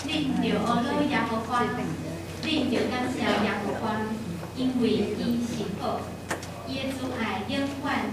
恁著呵咾耶和華，恁著感謝耶和華，因為伊是好，伊的慈愛永遠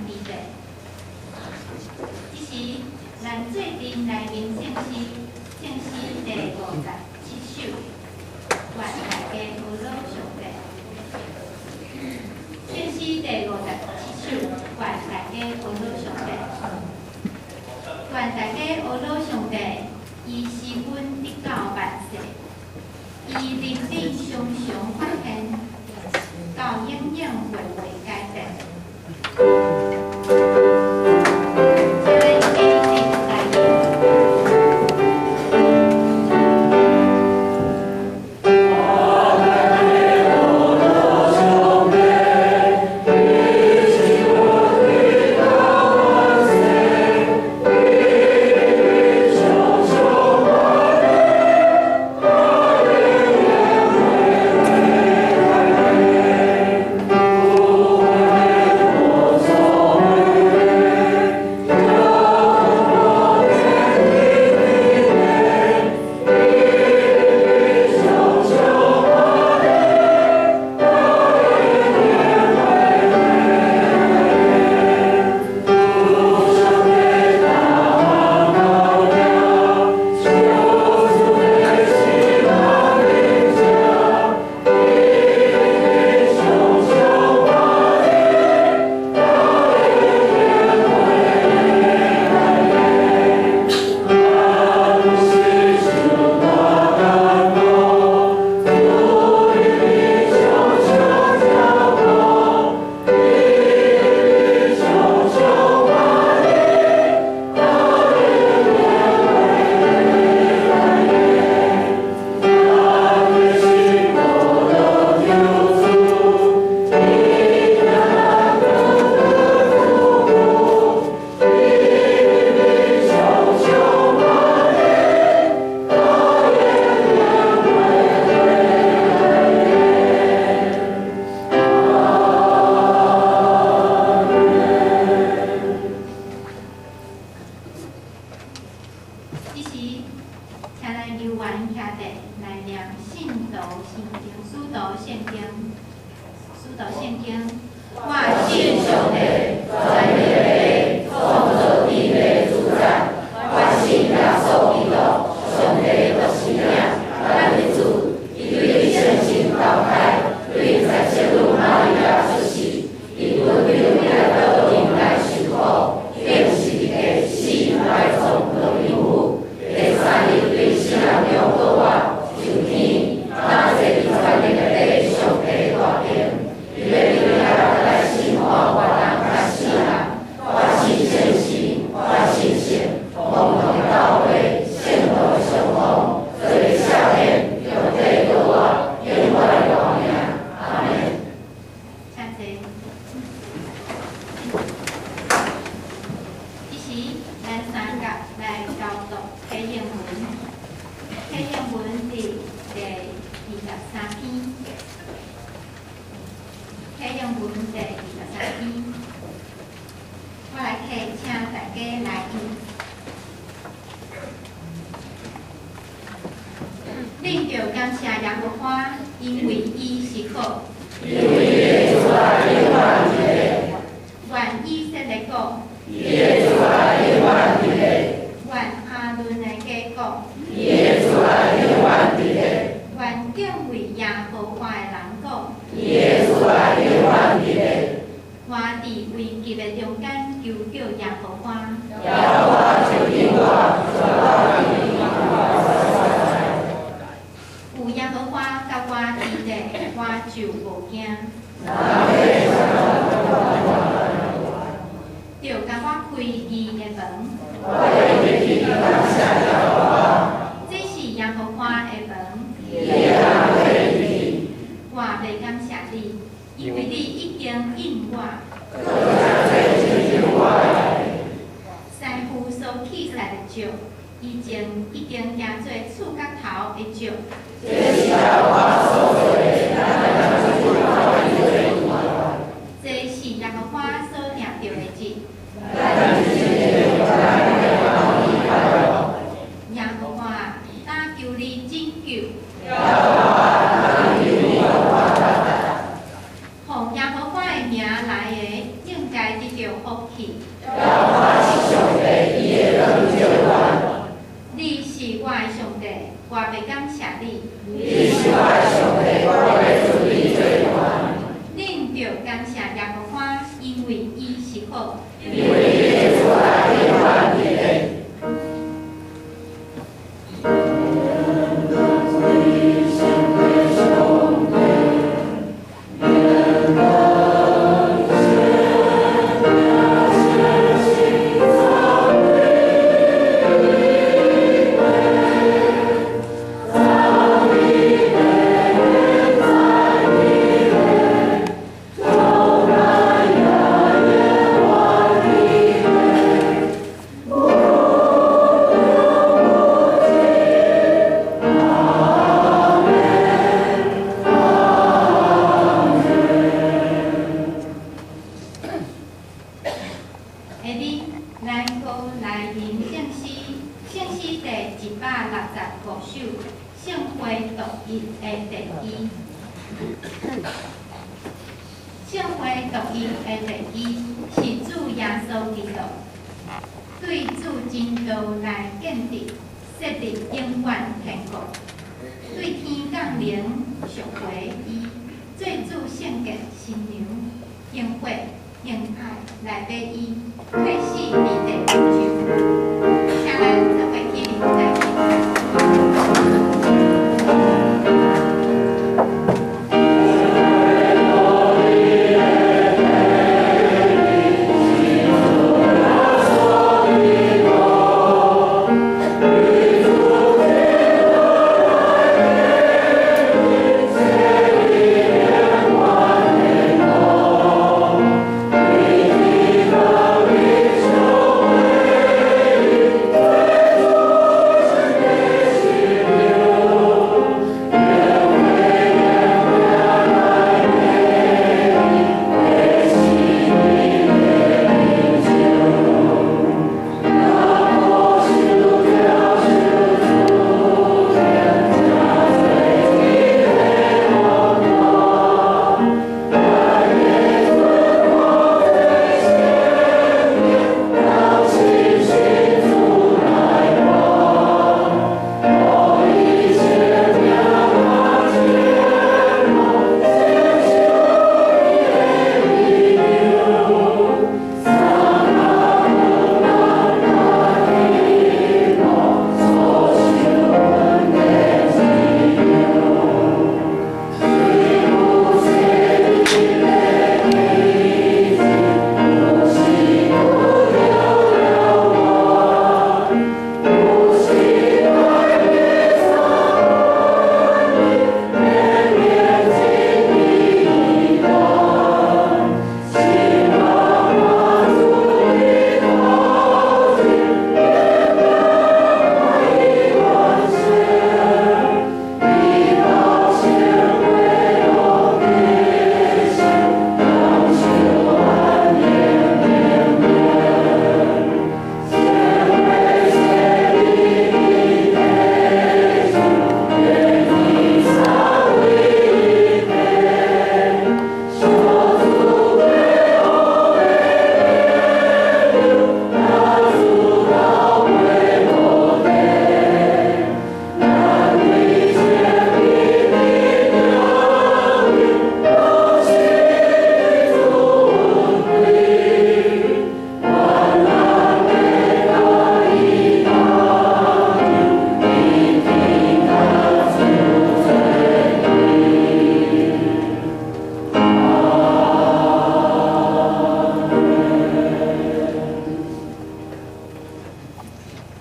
佇咧。這時，咱做陣來吟聖詩，聖詩第57首，願大家呵咾上帝。聖詩第57首，願大家呵咾上帝。願大家呵咾上帝，伊使阮得到萬世，伊憐憫常常發現，到永永遠袂改變。請咱繼續來吟。這時，請咱猶原徛佇來念信徒聖經、使徒聖經、使徒聖經。我信上帝，全能的父，創造天地主宰。我信耶穌基督，上帝獨生子，咱的主。伊對聖神投胎，對載聖女瑪利亞出世，伊阮猶彼拉多任內受苦，釘十字架死埋葬落陰府。第三日對死人中復活，上天，擔坐佇全能的父上帝大爿。伊欲佇遐來審判活人佮死人。我信聖神，我信聖公同的教會，聖徒的相通，罪的赦免，肉體復活，永遠的活命。阿門。請坐。這時，咱三甲來交讀啟應文，啟應文佇第23篇，啟應文第23篇，我來啟，請大家來聽。恁著感謝耶和華，因為伊是好。因為伊的慈愛永遠佇咧。願以色列講。伊的慈愛永遠佇咧。願亞倫的家講。伊的慈愛永遠佇咧。願敬畏耶和華的人講。伊的慈愛永遠佇咧。我佇危急的中間求叫耶和華。耶和華就應我，帶我入平安的所在。有耶和華佮我佇咧，我就無驚。人欲創啥著共我開義的門。我會入去感謝耶和華。這是耶和華的門。義的人會入去。我欲感謝你，因為你已經應我。閣誠濟拯救我的。師傅所棄殺的石，以前已經成做厝角頭的石。這是耶和華所做的，咱眼睛看伊做奇妙。這是耶和華所定著的日。咱日子會當以快樂。耶和華，今求你拯上帝，我欲感謝你。你是我的上帝，我欲尊你做懸。恁著感謝耶和華，因為伊是好。因為伊的慈愛永遠佇咧。下面，咱閣來吟聖詩，聖詩第165首，聖會獨一的第一。聖會獨一的第一是主耶穌基督，對主真道來建立、設立永遠天國，對天降臨贖回伊，做主聖潔新娘，用血用愛來買伊，退死佇地宇宙。請咱做伙起立來敬拜。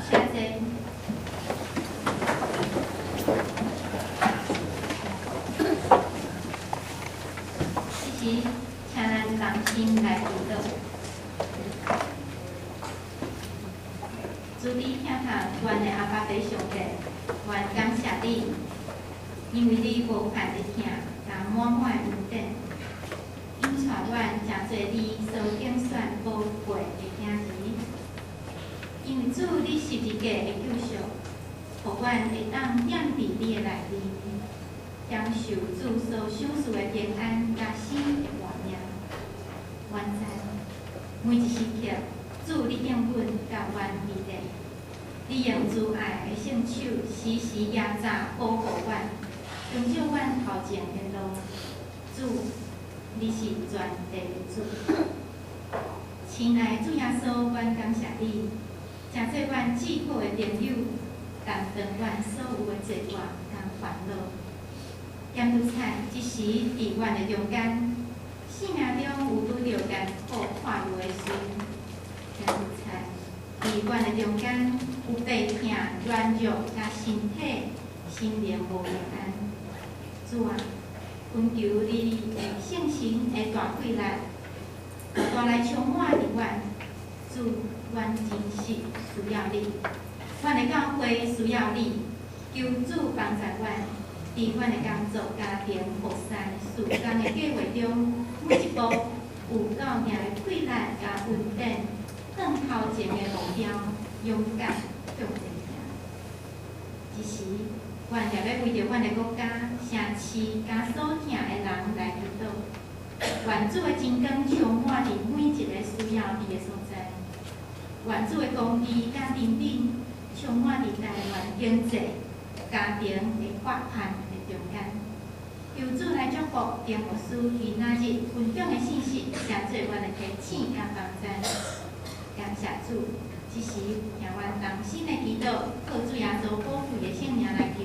請坐。這時，請咱同心來祈禱。主你疼痛阮的阿爸父上帝，阮感謝你，因為你無限的疼，佮滿滿的恩典，引帶阮成做你所揀選寶貴的囝兒。因為主你十字架的救贖，予阮會當踮佇你的內面，享受主所賞賜的平安佮死的活命。阮知每一時刻，主你應允佮阮佇咧，你用慈愛的聖手時時迺閘保護阮，光照阮頭前的路。主，你是全地的主。親愛的主耶穌，阮感謝你，成做阮至好的朋友，擔當阮所有的罪過佮煩惱。減拄彩，這時佇阮的中間，生命中有拄著艱苦破憂的事。減拄彩，佇阮的中間有病痛、軟弱佮身體、心靈無平安。主啊，懇求你的聖神的大貴力，帶來充滿佇阮。主，阮真實需要你，阮的教會需要你，求主幫助阮，佇阮的工作、家庭、服侍、事工的計劃中，每一步有夠行的氣力佮恩典，向頭前的目標勇敢向前行。這時，阮特欲為著阮的國家、城市佮所疼的人來祈禱。願主的真光充滿佇每一个需要伊的所在。願主的公義佮憐憫充滿佇台灣經濟、家庭的渴盼的中間。求主來祝福丁牧師今仔日分享的信息，成做阮的提醒佮幫助。感謝主，這時聽阮同心的祈禱，靠主耶穌寶貴的聖名來求。